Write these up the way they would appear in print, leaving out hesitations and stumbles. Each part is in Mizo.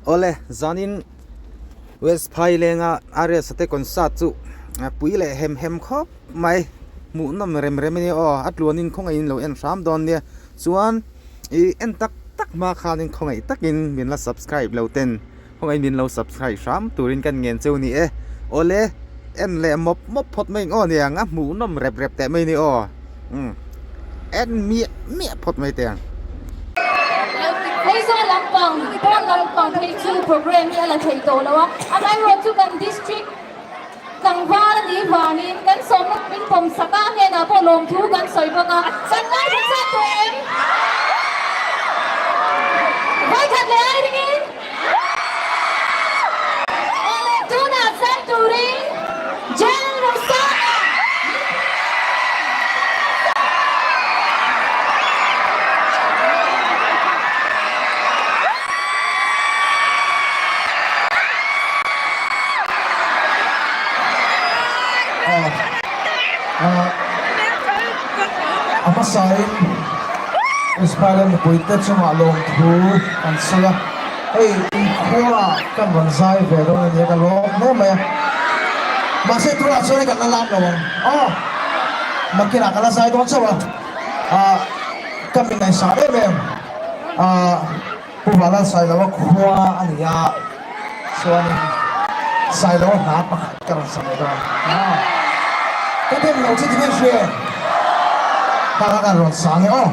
Awle, zanin West Phailenga RS te concert chu pui leh hem hem khawp mai. Hmuhnawm rem rem a nia aw, a tluanin khawngaihin lo en hram dawn nia. Chuan ih en tak tak hma khanin khawngaih takin min la subscribe lo ten khawngaihin min lo subscribe hram turin kan ngen cheu ni e. Awle, en leh mawp mawp phawt mai ang aw niang a hmuhnawm rep rep teh mai a ni aw. Umm en miah miah phawt mai teh ang. Aizawl lampang, pawn lampang phei chu programme hi a la thei tawh lo a, amaherawh chu kan district tlangval a nih vangin kan sawmna min pawm sak a, a hnenah pawh lawmthu kan sawi bawk a, kan ngaithla chak tawh em? Vawikhat leh ai ringin Awle tunah zai turin Jel Rosana A hmasain Israel mipuite chungah lawmthu an sawi a, hei inkhua kan rawn zai ve dawn a nia ka lawm hle mai a, mahse tunah chuan kan la lam lo ang aw, nakinah ka la zai dawn chauh a, ah ka mi ngaihsah em em ah Pu Vala Sailoa khua a ni a, chuanin Sailoa hla pakhat ka rawn sa leh dawn a, ka dem lo che tinge hria e, kha kha kan rawn sa ange aw.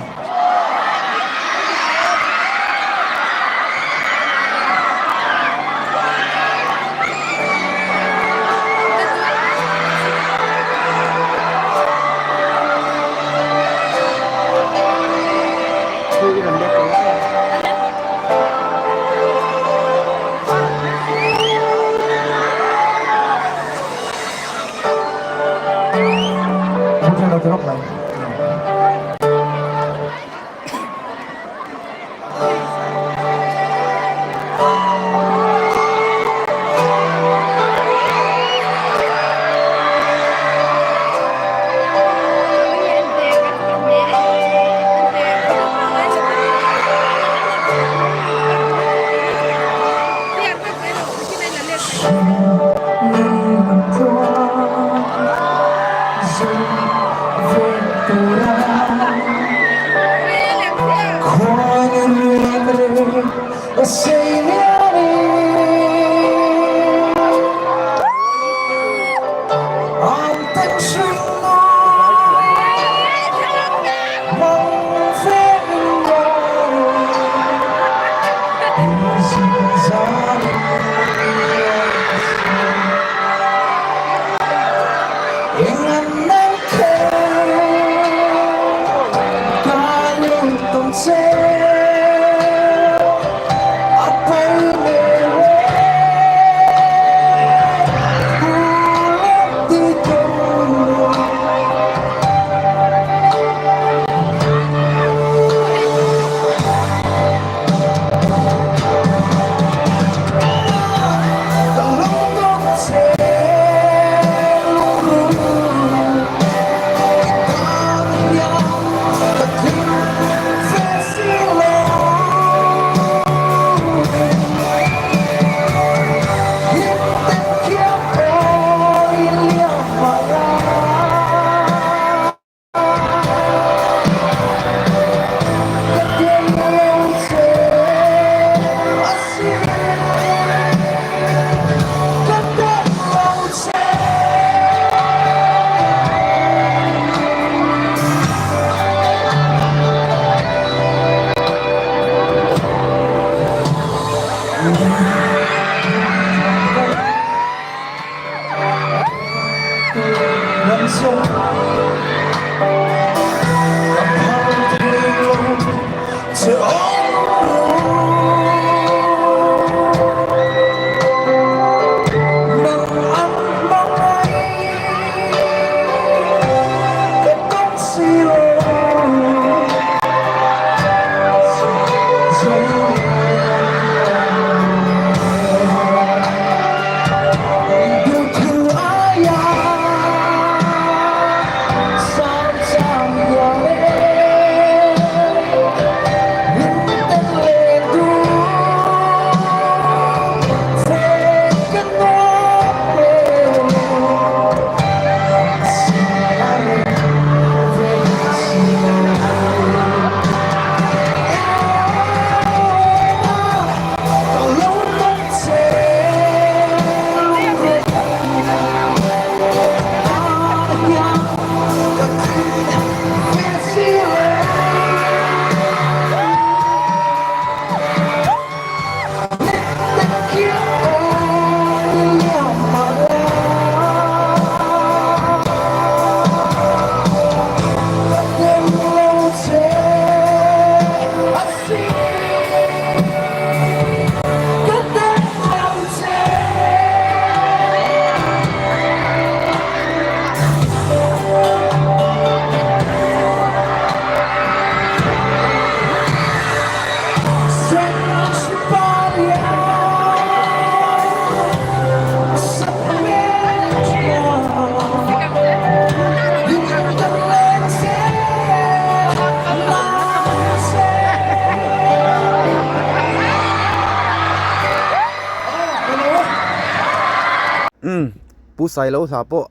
Umm Pu Sailo hla pawh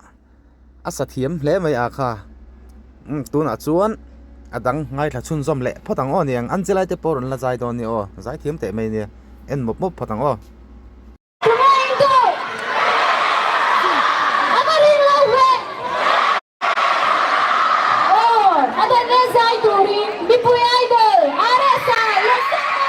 a sa thiam hle mai a kha umm tunah chuan a dang ngaithla chhunzawm leh phawt ang aw niang Angela te pawh rawn la zai dawn nia aw zai thiam teh mai nia en mawp mawp phawt ang aw. Aw, a dan leh zai turin mipui idol RSA Losana!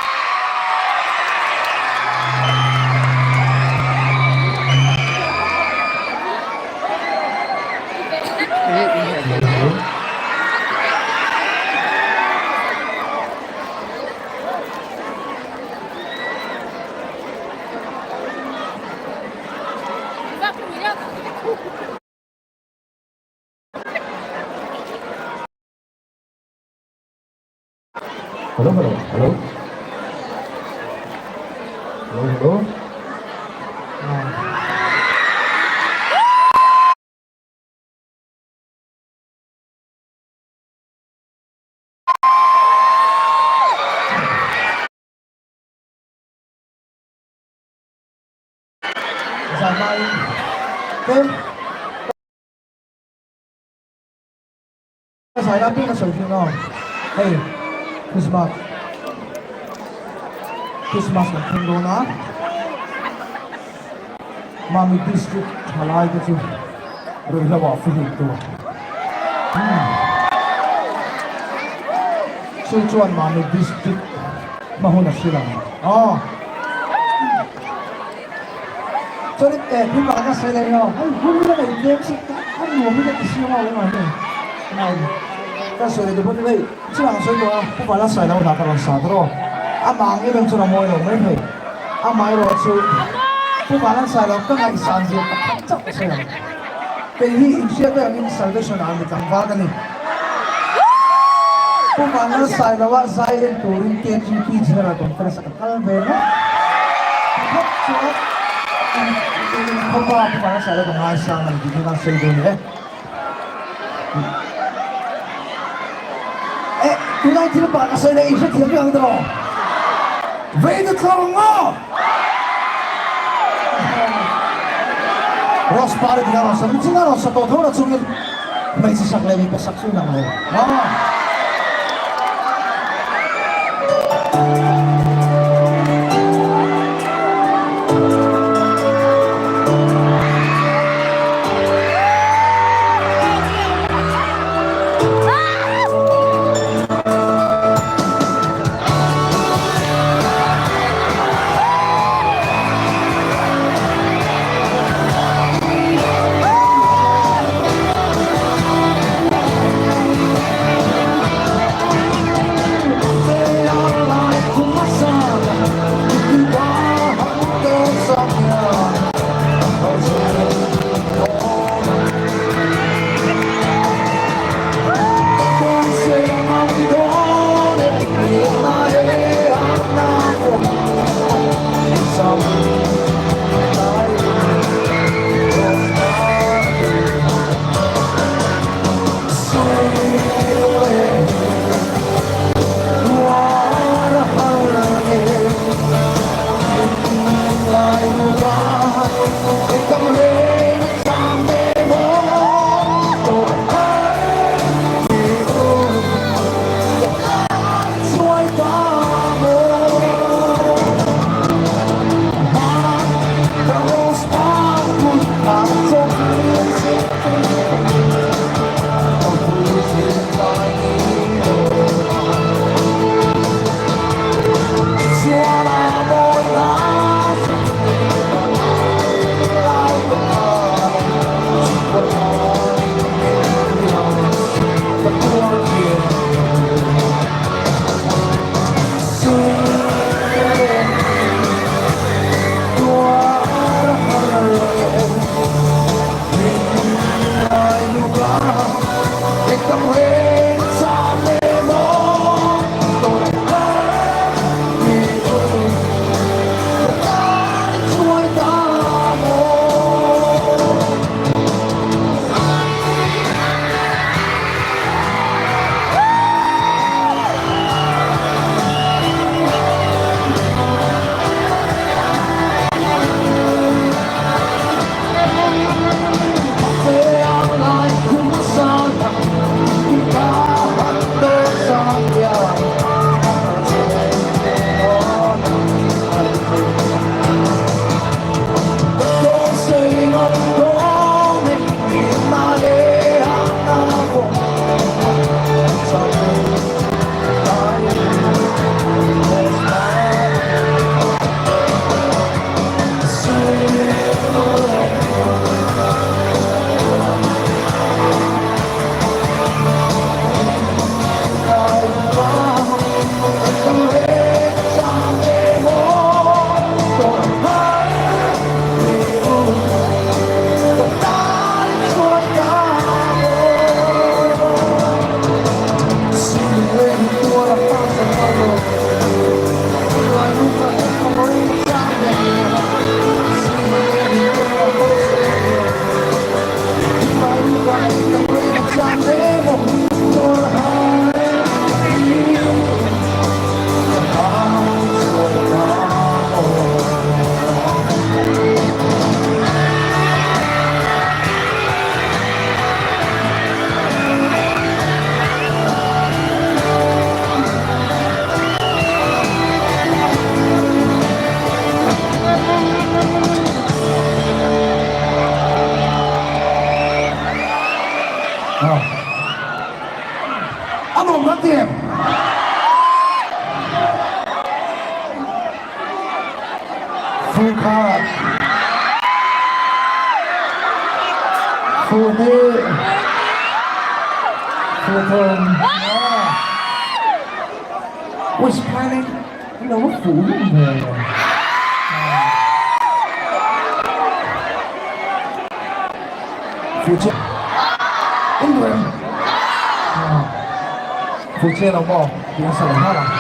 Hello hello hello hello hello Zai tlem ka zai lai pawh ka sawi thin a hei Christmas Christmas kan thleng dawn a Mami district thalai te chu ruihhlo ah fihlim tur chu chuan Mami district hma hun a hrilh ang aw. Chuanin eh thil pakhat a sawi leh emaw hei hun hi a nei tlem si a nuam hi ka ti siam a engah nge ngai ka sawi leh duh pawh chu hei chutiang sawi tawh a Pu Vala sawi lo hla ka rawn sa tawh amah ang em em chuan a mawi lo mai thei amaherawh chu Pu Vala sawi lo ka ngaihsan zia pakhat chauh ka sawi ang kei hi inhriat vek angin Salvation Army tlangval ka ni Pu Vala sawi lo a zai en turin KGP General Conference a ka kal ve ngawt Pakhat chuan in khawpa pu Vala sawi lo ka ngaisang a ni tih chu kan sawi dawn e. Eh, tunlai thil pah ka sawi leh i hrethiam vek ang tiraw? Vei na thlawr ang maw? Rose pari tina rawn sa, michina rawn sa tawh tho na chungin hmeichhe sak leh mipa sak chu inang lo. Ah. Fukhat, Fuhnih, Fuhthum. West Phaileng lo va fuh hlawm ve. Fuh chiah. In duh em? Fuh chiah lo maw? Tih a sa leh nghal ang.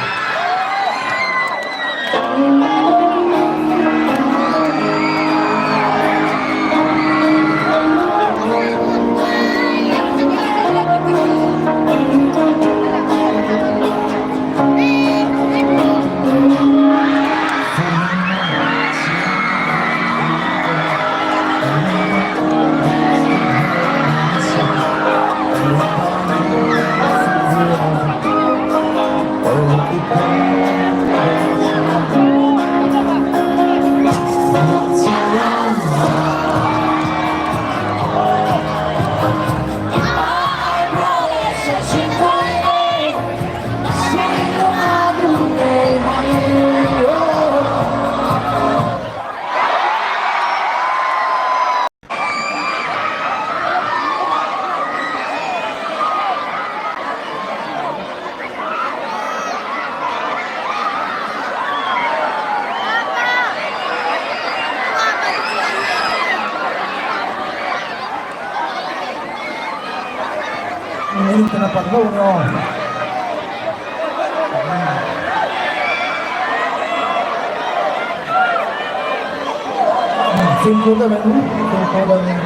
Fimkhur deuh in fimkhur deuh in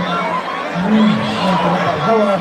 engtin a palh hlauh a.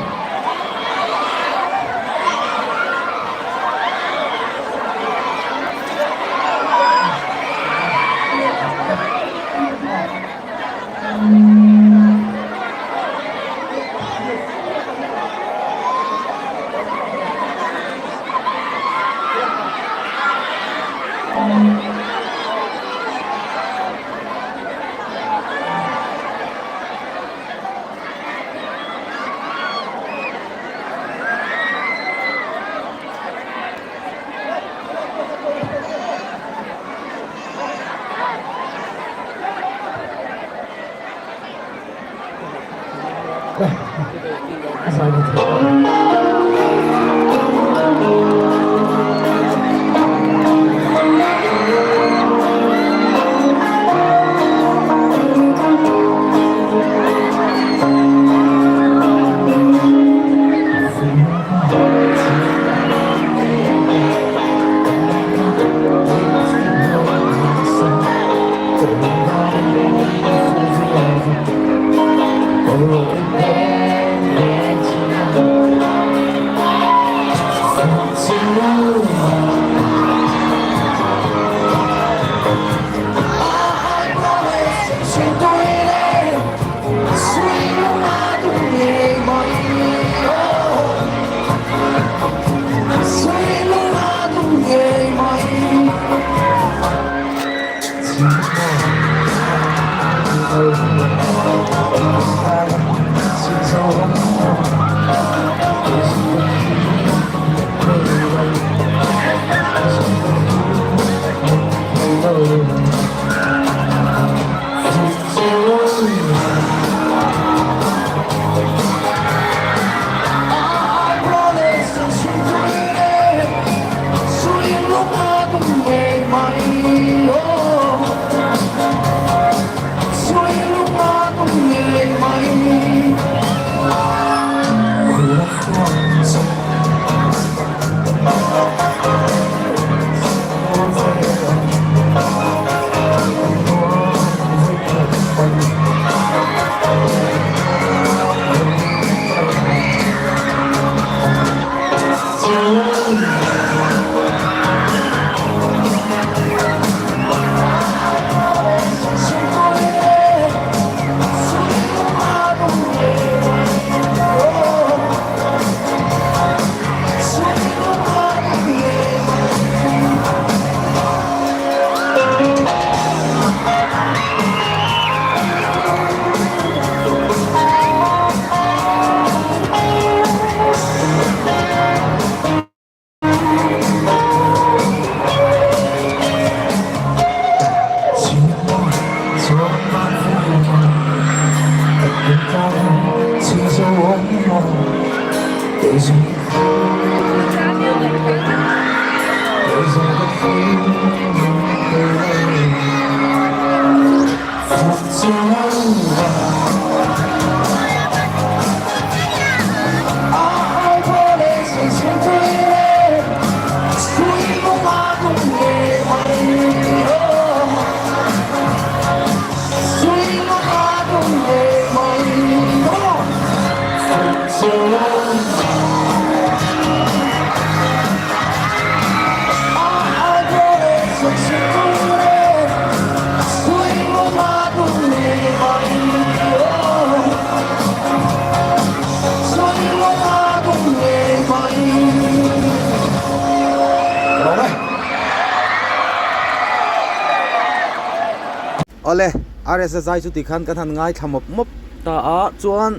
Awle, RSA zai chu tikhan kan han ngaithla mawp mawp ta a, chuan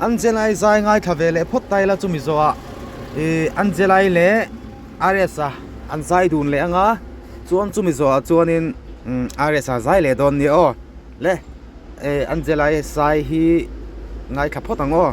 Angelai zai ngaithla ve leh phawt ta ila chumi zawhah ih Angelai leh RSA an zai dun leh anga chuan chumi zawhah chuanin RSA zai leh dawn nia aw le Angelai zai hi ngaithla phawt ang aw.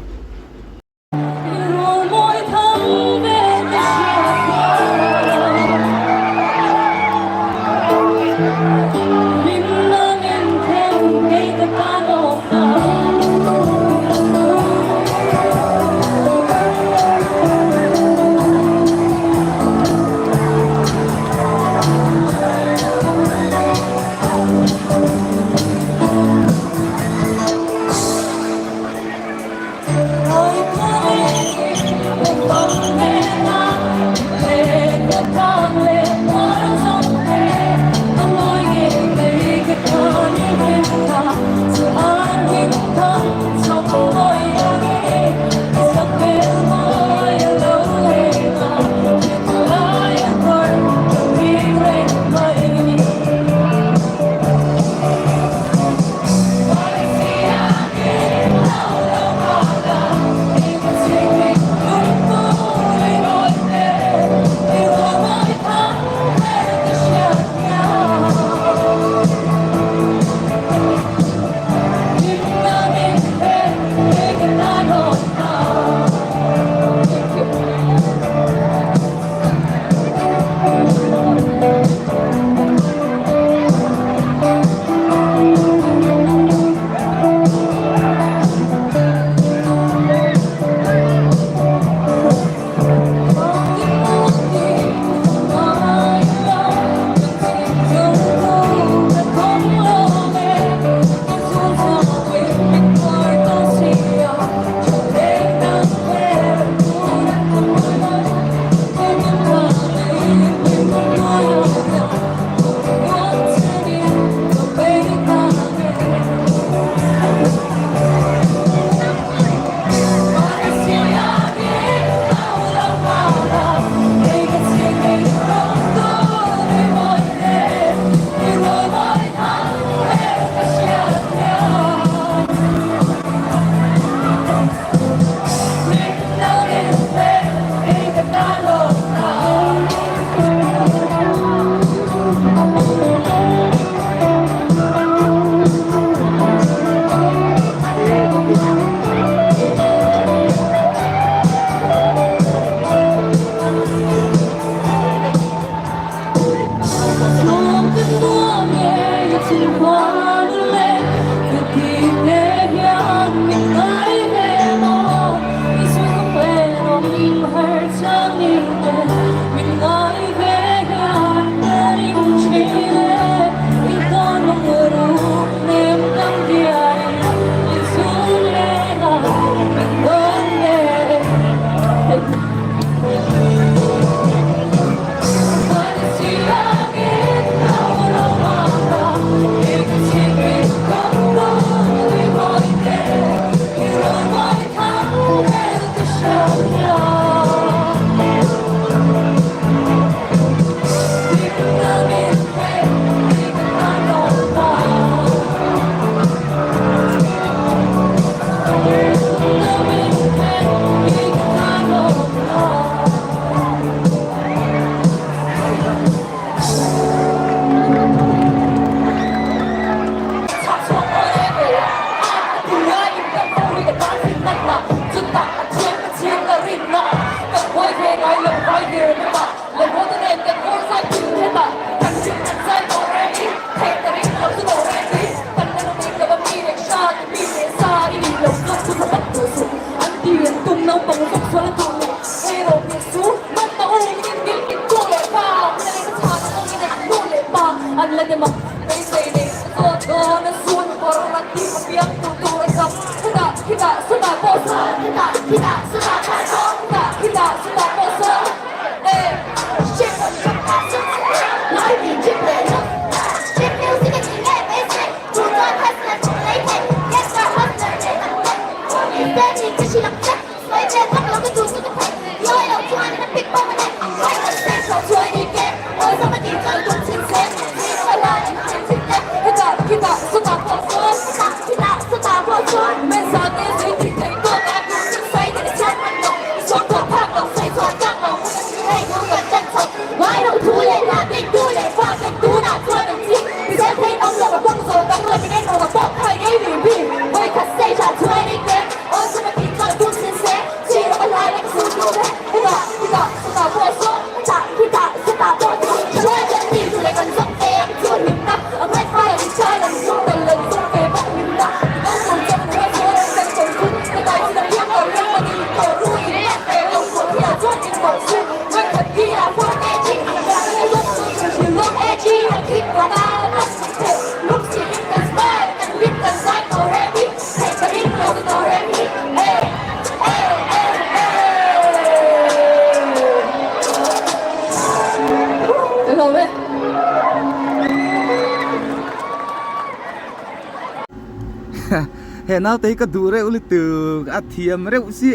He naute hi ka duh reuh lutuk a thiam reuh si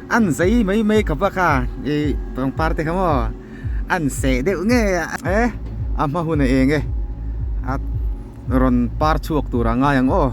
an zei mai mai ka va kha ih pangpar te kha maw an seh deuh nge a e a hma hun a eng e a rawn par chhuak tur a ngai ang aw.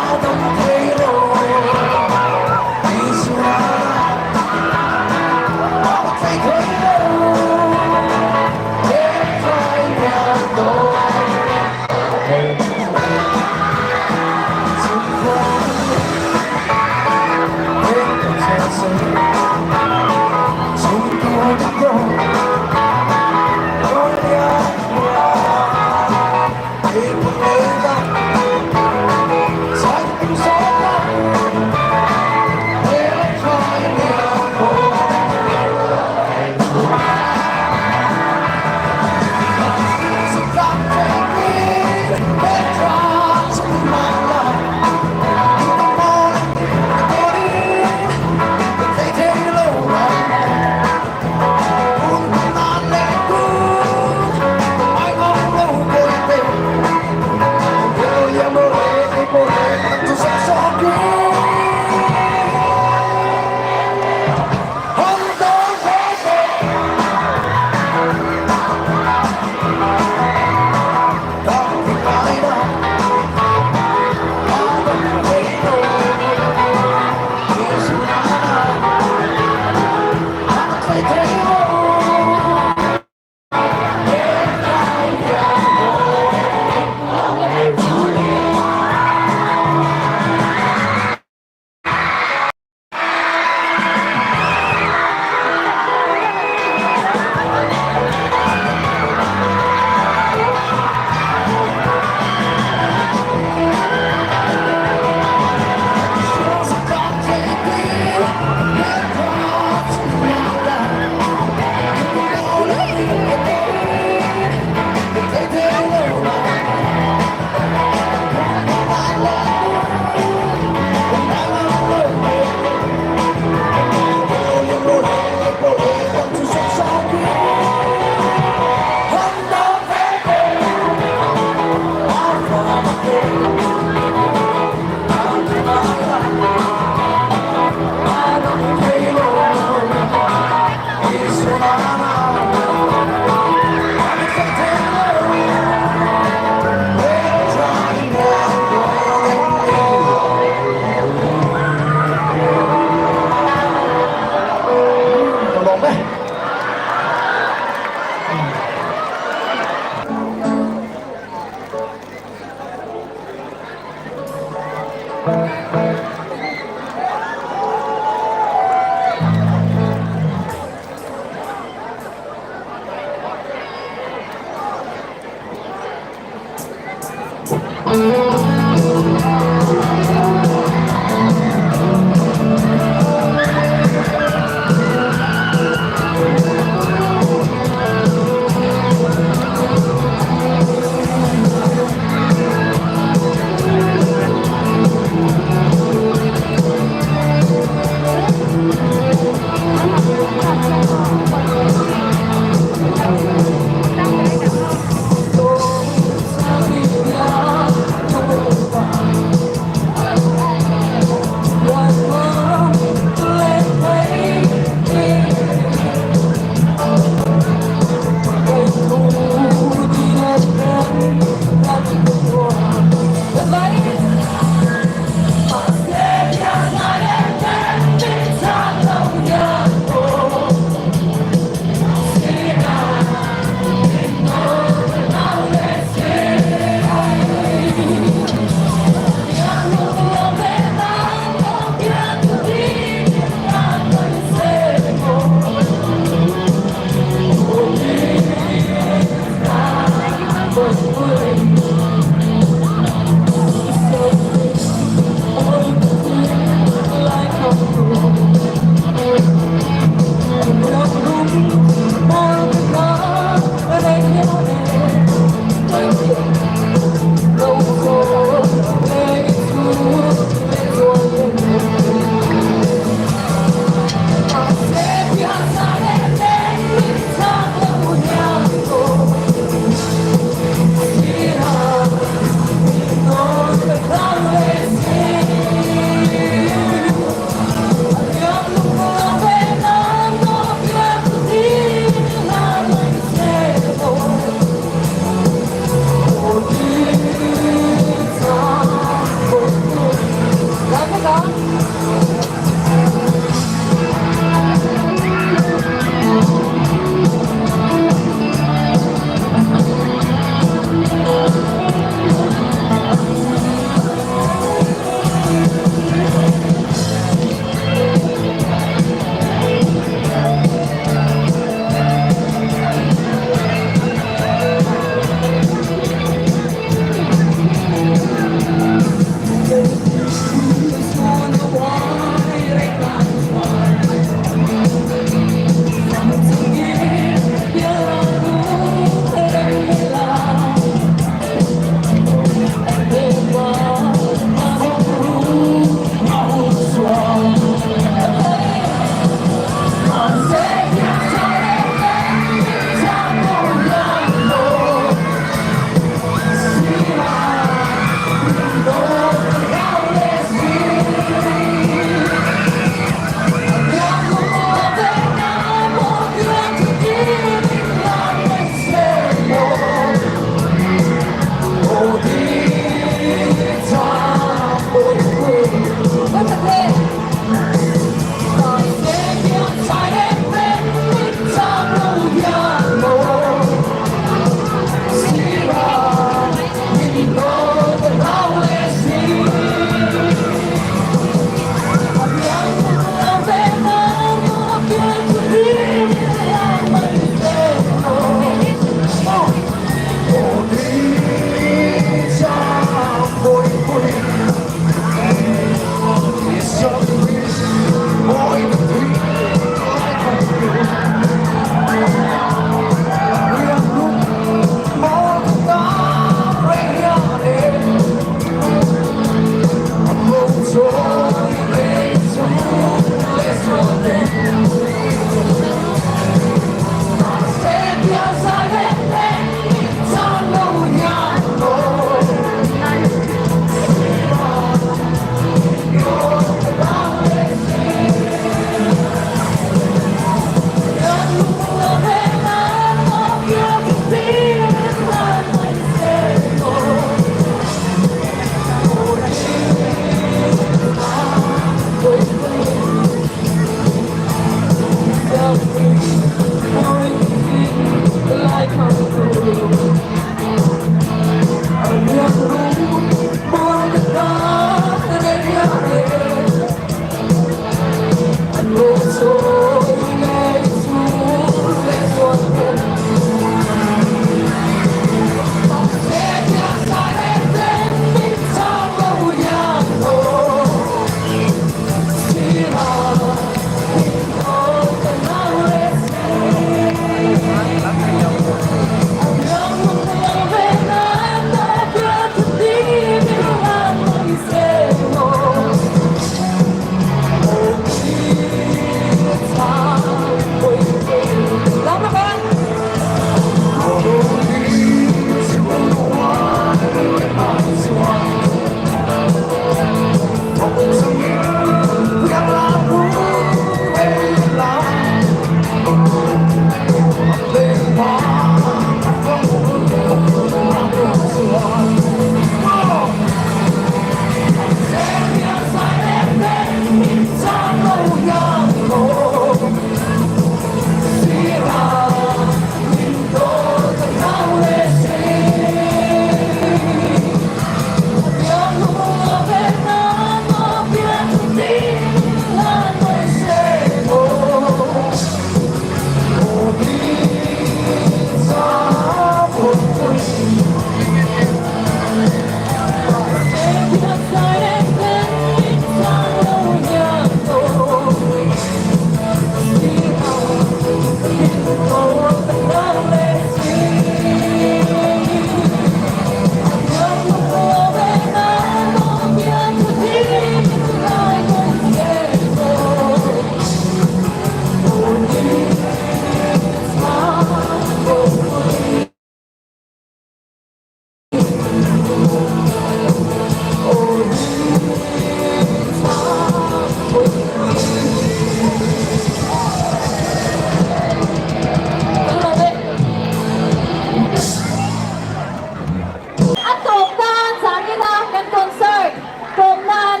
A tawp nan zanina kan concert tawp nan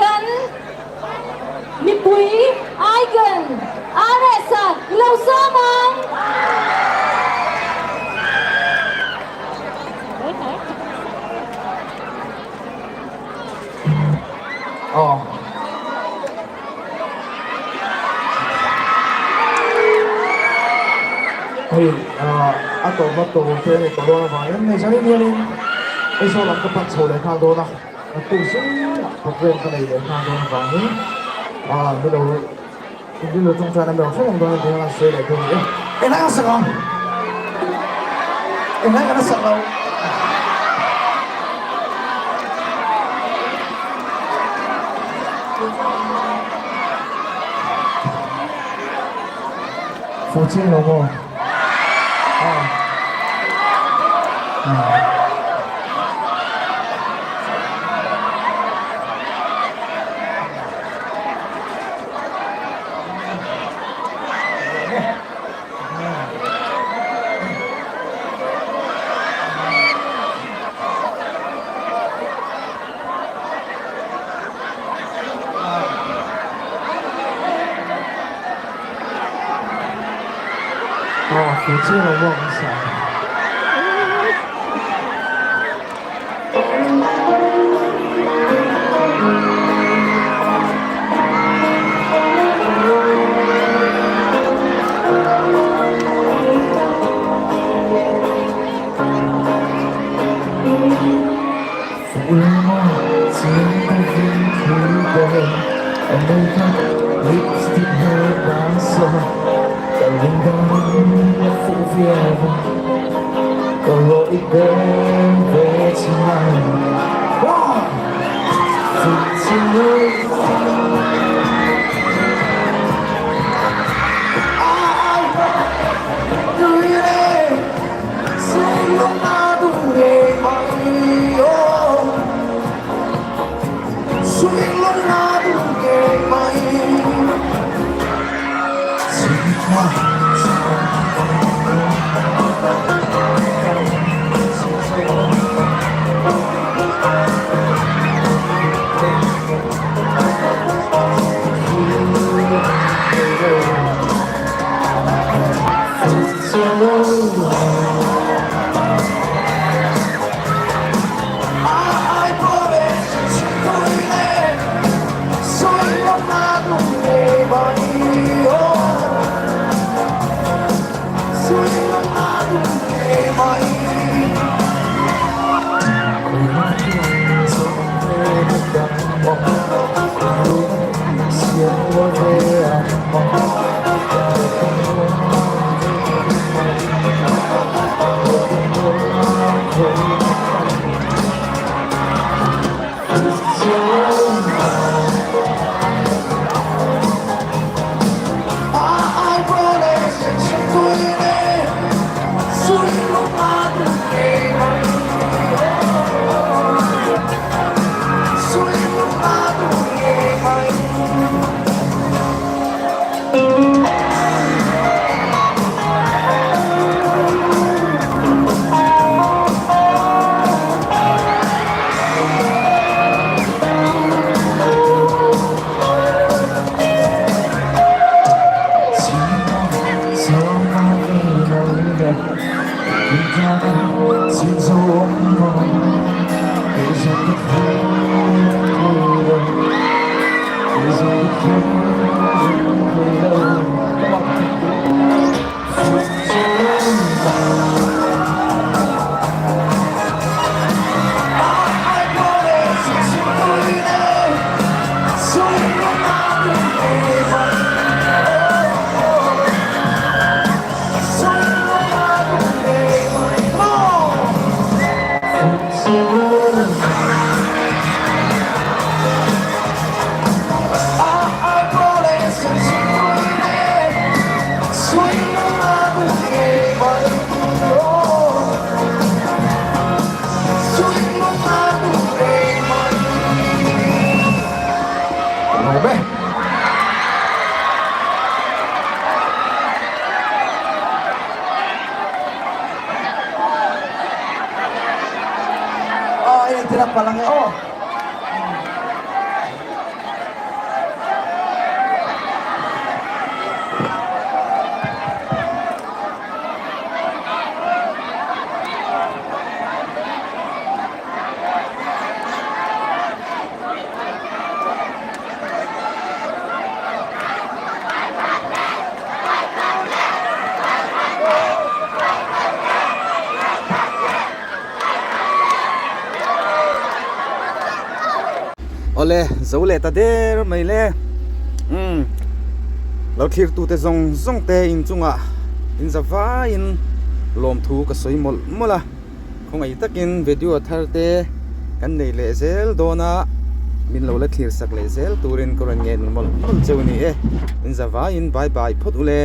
kan mipui icon RS-a lo sawm ang. Aw. Hei a tawp a tawp te a ni tawh dawn avangin hei zanin hianin Aizawl lam ka pan chho leh nghal dawn a, naktuk zingah program ka nei leh nghal dawn avangin ni lo in rilru chung chuan an lo hre reng dawn a ti a, sawi leh dawn a ni e. Engah ka sak ang? Engah ka la sak lo? Fuh chiang lo maw? Aw, fuh chiang lo maw kan sa. Awle zo leh ta der mai le umm lo thlir tute zawng zawng te inchungah in za vaiin lawmthu ka sawi mawlh mawlh a. Khawngaih takin video thar te kan nei leh zel dawn a, min lo la thlir sak leh zel turin ka rawn ngen mawlh mawlh cheu ni e. In zavaiin bye bye phawt ule.